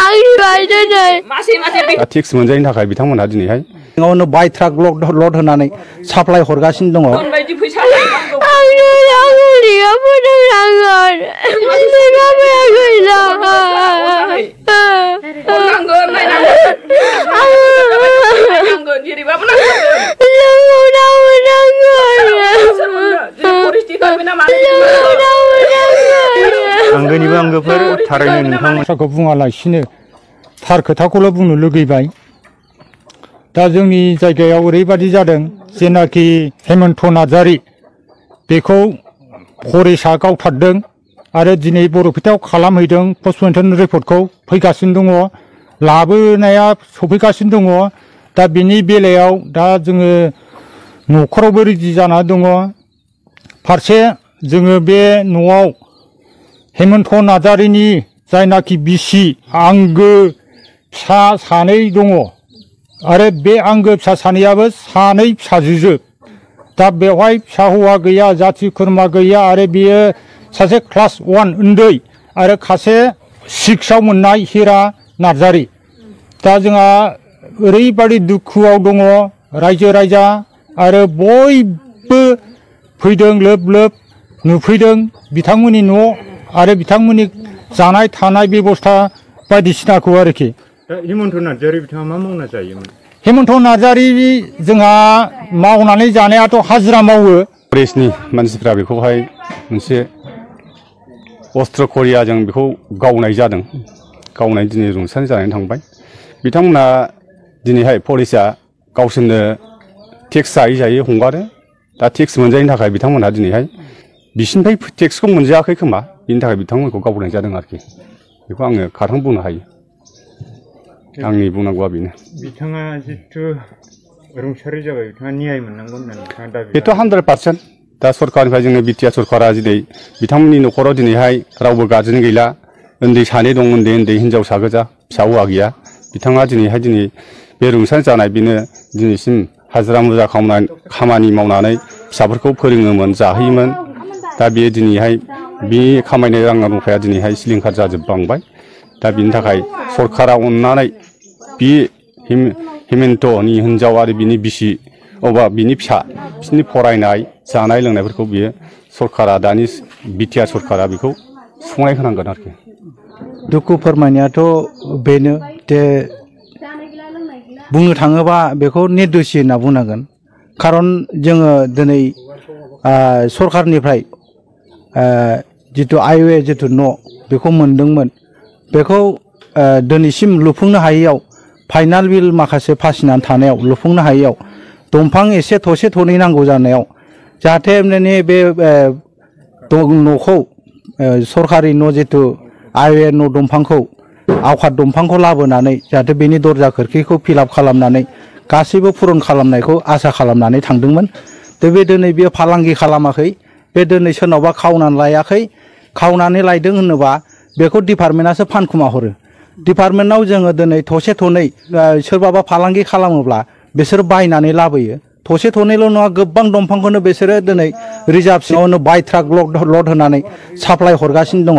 आंनि बायदोनै टेक्स मोनजायैनि थाखाय बिथांमोनहा दिनैहाय बाय ट्राक लड होनानै साप्लाय हरगासिनो दङ। आंगोनिबो आंगोफोर थारैनो नोंथांमोनखौ बुङालासिनो थार खोथाखौल' बुंनो लुगैबाय। दा जोंनि जायगायाव ओरैबादि जादों जेनाखि हेमन्त नार्जारि बेखौ फरेस्टआ गावथारदों आरो दिनै बरपेटायाव खालामहैदों पस्टमर्टेम रिपर्टखौ फैगासिनो दङ, लाबोनाया सफैगासिनो दङ। दा बिनि बेलायाव दा जोङो न'खरावबो रेडि जाना दङ। फारसे जोङो बे न'आव हेमन्त नार्जारिनि जायनाखि बिसि आंगो फिसा सानै दङ आरो बे आंगो फिसा सानैयाबो सानै फिसाजोजोब। दा बेवहाय फिसा हौवा गैया, जाथि खुरमा गैया आरो बियो सासे क्लास 1 उन्दै आरो सासे 6आव मोननाय हिरा नार्जारि। दा जोंहा ओरैबादि दुखुआव दङ रायजो राजा आरो बयबो फैदों लोब लोब नुफैदों बिथांमोननि न' आरो बिथांमोननि जानाय थानाय बेबस्था बायदिसिनाखौ आरोखि। हेमन्त नार्जारि बिथाङा मा मावना जायोमोन? हेमन्त नार्जारि जोंहा मावनानै जानायाथ' हाजिरा मावो। फरेस्टनि मानसिफ्रा बेखौहाय मोनसे अस्त्र करियाजों बेखौ गावनाय जादों। गावनाय दिनै रुंसारि जानानै थांबाय। बिथांमोना दिनैहाय फरेस्टआ गावसोरनो टेक्स जायै जायै हगारो। दा टेक्स मोनजायैनि थाखाय बिथांमोनहा दिनैहाय बिसिनिफ्राय टेक्सखौ मोनजायाखै खोमा, बिनि थाखाय बिथांमोनखौ गावनाय जादों आरोखि। बेखौ आङो खारहां बुंनो हायो। आंनि बुंनांगौआ बेनो। बिथाङा जितु रुंसारि जाबाय, बिथाङा न्याय मोननांगौ होननानै नोंथाङा दाबि। बेथ' 100%। दा सरकारनिफ्राय जोंनि बिटिआर सरकारा दिनै बिथांमोननि न'खराव दिनैहाय रावबो गारजेन गैला। उन्दै सानै दं, उन्दै उन्दै हिनजावसा गोजा, फिसा हौवा गैया। बिथाङा दिनैहाय बे रुंसारि जानाय बेनो दिनैसिम हाजिरा मुजिरा खामानि मावनानै फिसाफोरखौ फोरोङोमोन, जाहोयोमोन। दा बेयो दिनैहाय बे खामायनाय रां रुफाया दिनैहाय सिलिंखार जाजोबलांबाय। दा बिनि थाखाय सरकारा अननानै बे हेमन्तनि हिनजाव आरो बिनि बिसि बिनि फिसा बिसोरनि फरायनाय जानाय लोंनायफोरखौ बियो सरकारा, दानि बिटिआर सरकारा बेखौ सुफुंनाय होनांगोन आरोखि। दुखु फोरमायनायाथ' बेनो जे बुंनो थाङोबा बेखौ निर्दोषि होनना बुंनांगोन। खारन जोङो दिनै सरकारनिफ्राय जितु आइवे जितु न' बेखौ मोनदोंमोन, बेखौ दिनैसिम लुफुंनो हायैयाव, फाइनाल बिल माखासे फासिनानै थानायाव लुफुंनो हायैयाव, दंफां एसे थसे थनै नांगौ जानायाव जाहाथे माने बे न'खौ सरकारि न' जितु आइवे न' दंफांखौ आवखाद दंफांखौ लाबोनानै जाहाथे बेनि दरजा खोरखिखौ फिलआप खालामनानै गासैबो पुरन खालामनायखौ आसा खालामनानै थांदोंमोन। बे दिनै बेयो फालांगि खालामाखै, बे दिनै सोरनावबा खावनानै लायाखै। खावनानै लायदों होनोबा बेखौ डिपार्टमेन्टआसो फानखुमा हरो। डिपार्टमेन्टआव जोङो दिनै थसे थनै सोरबाबा फालांगि खालामोब्ला बिसोर बायनानै लाबोयो। थसे थनैल' नङा, गोबां दंफांखौनो बिसोरो दिनै रिजार्भ सिङावनो बाय ट्राक लड होनानै साप्लाय हरगासिनो दङ।